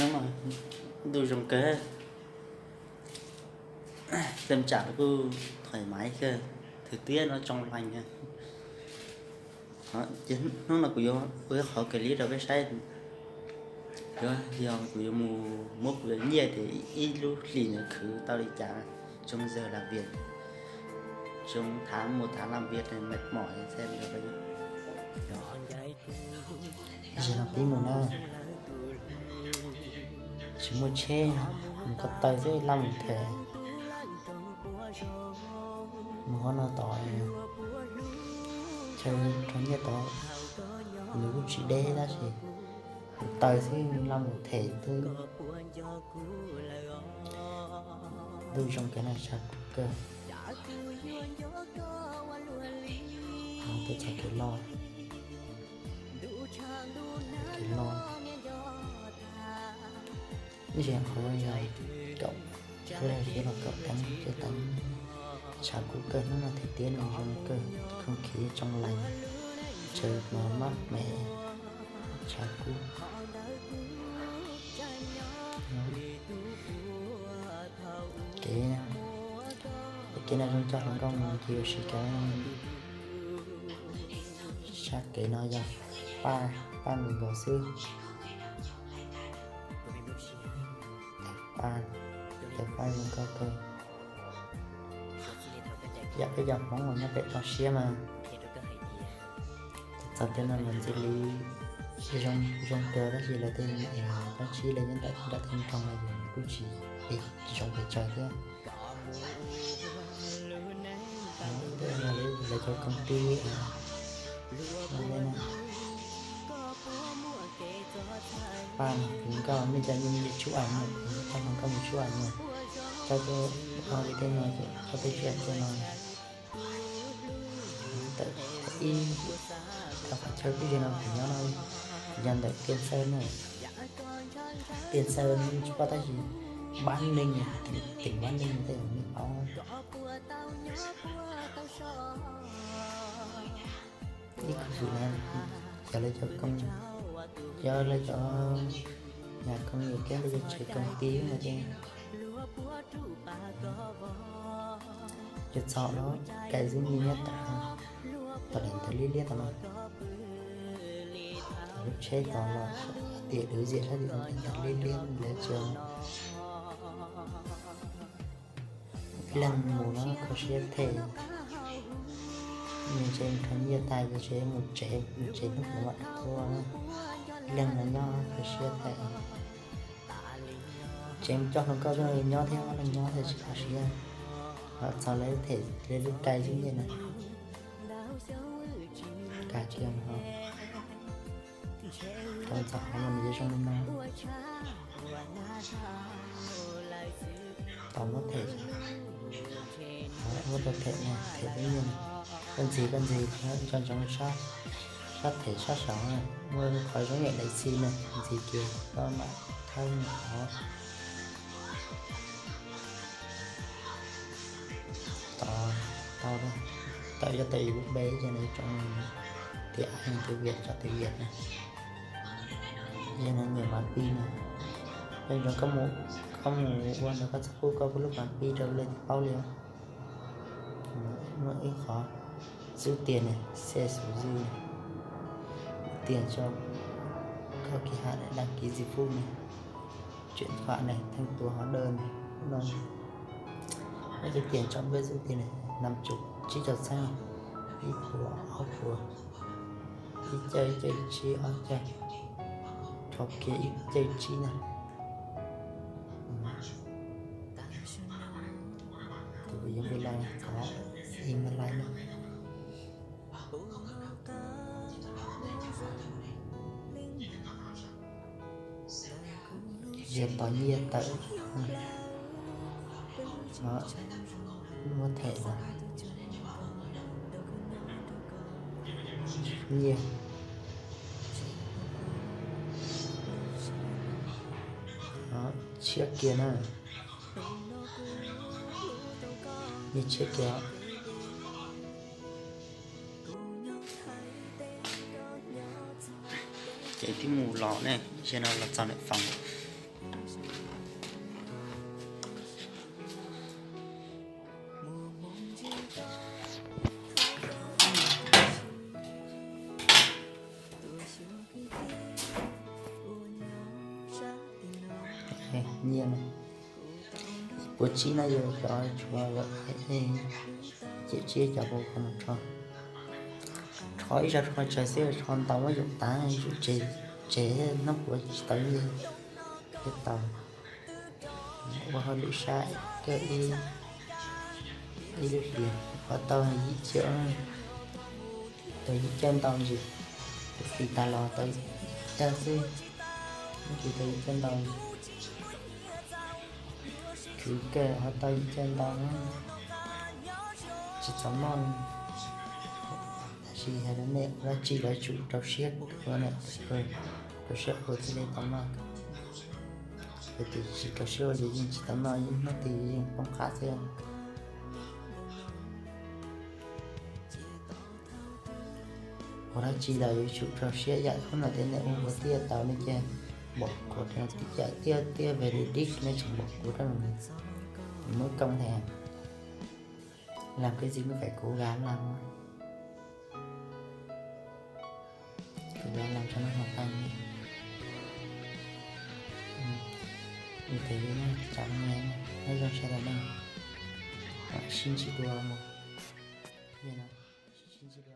Hnub no ntuj zoo kawg, tej tsam kuj thoải mái kawg, thời tiết nó trong lành. Ces hnub no kuv yuav ua ib qhov clip rau peb saib, yog kuv yuav mus muab kuv cov nyiaj ces ib lub hlis ntawd khwv tau li cas, trong giờ làm việc, trong tháng một tháng làm việc này mệt mỏi xem được bao nhiêu. Zaum no pib mus na, tsis muaj tsheb, mus ko taw xwb, laj mus them. Mus qhov no tod, chaw rau nyiaj tod nws kuj tsis deb tab sis mus taw xwb, laj mus them xwb. Ntuj zoo kawg na, tshav kub kawg. Tuaj txog kev loj, kev loj. Ib zaug qhov yog kaum, ib zaug los kaum teev, caum teev. Tshav kub kawg, hnub no thời tiết nws zoo kawg, không khí trong lành, trời mát mẻ, tshav kub. Kev, kev no zoo coj hluas nkauj mus ces ua si kawg. Sab kev no yog paj, paj nkaus xwb. Paj, paj zoo nkauj kawg. Yog peb cov Hmoob uas nyob pem toj siab mas txog tej no mas ntxim li zoo, zoo kawg tab sis lawv tej dab tsi lawv nyob nram tej nroog no kuj tsis zoo pes tsawg thiab. Lawv cov công ty, paj no, hluas nkauj nej cov nyiaj tshub am no, coj hluas nkauj mus tshub am no, coj tuaj ua li tej no, coj peb tshub am tuaj no. Tawm ib, thaum qhov chaw peb zaum no kuv nyob no, yog ntawm Tiên Sơn no, Tiên Sơn tsis paub tab sis Bắc Ninh, tỉnh Bắc Ninh tej nej paub. Ib khub fwm na, cov lawv cov, cov lawv cov nhà công nghiệp thiab lawv cov tsev công ty no ces cov txog no cais xwb, nyiaj nyob tom, tom daim ntawv liab liab tom no, lub tsheb tom los tias đối diện sab tim ntawv liab liab lawv tsev. Ib leeg mus no kho siab them, nws tsev rho nyiaj tag ces tsev mus tsev, mus tsev hnub puav mam rov tuaj. Ib leeg no nyob kho siab them. Tsev mus coj hluas nkauj tuaj nyob thiab, ob leeg nyob thiaj tsis kho siab. Ho txog lawv them lawv lub cai xwb nyiaj na. Kav tsij ho, tau txog qhov no nws yuav zoo li no. Tau muab them, muab tau them na, them lub nyiaj na. Koj ntxiv, koj ntxiv nco ntsoov sab, sab them sab saud na, muaj qhov zoo yam laiv xi na, ntxiv kiag koj mam thawb mus qhov. Tau, tau, tawm cov tawm yus lub npe ces nws tso tias ai tus Việt, tso tus Việt na. Yog no nias mã pin na. Yog zoo koj mus, koj mus ua ntawd koj txhob pub koj lub mã pin rau leej twg paub li os. Muaj ib qhov rút tiền này, xe số dư này, rút tiền cho các kỳ hạn này, đăng ký dịch vụ này, chuyển khoản này, thanh toán hóa đơn này, no. Các cái tiền trong bếp rút tiền này, năm chục, tsib caug txheeb, ib puas, ob puas, ib caug, ib caug tsib, ob caug, rho kiag ib caug tsib na. Tus yog npe lais, thov in lais na. Yog tos nyiaj tawm, muab them no. Nyiaj, tshiab kiag na. Nyiaj tshiab kiag. Ces twb mus los ne, zaum no los txog ntawm phòng. Nyiaj no, ib puas tsib no yog cov tshuav, ces tsib cov puas ko no rho, rho ib zaug rho tsawg xwb, rho ntau muab yus tav yus tseg, tseg hnub puav tsis tau nyiaj thiab tau ua hauj lwm sab kawg ib lub hlis ho tau yim caum, tau yim caum ntau ntsis, tus xis tas los tau ib tag xwb, ib tug tau yim caum ntau, khwv kawg ho tau yim caum ntau na, tsis txaus noj. Tab sis hais rau nej ua dab tsi los yuav tsum rau siab ua, rau siab ua thiaj li tau noj. Yog tias tsis rau siab ua ces yeej tsis tau noj, ib hnub twg yeej poob qab xwb. Ua dab tsi los yuav tsum rau siab, yam hnub no tias nej ua ua tiaj tau nej cia npom kuv, yam tiaj tiaj very dib nej tseem npom kuv rau, muab koob thiab. Làm cái gì cũng phải cố gắng làm thôi. Cố gắng làm cho nó hoàn thành nhé. Như thế đi nhá, chào anh em nhé. Nyob zoo sawv daws na. Sib ntsib dua mus. Sib ntsib dua.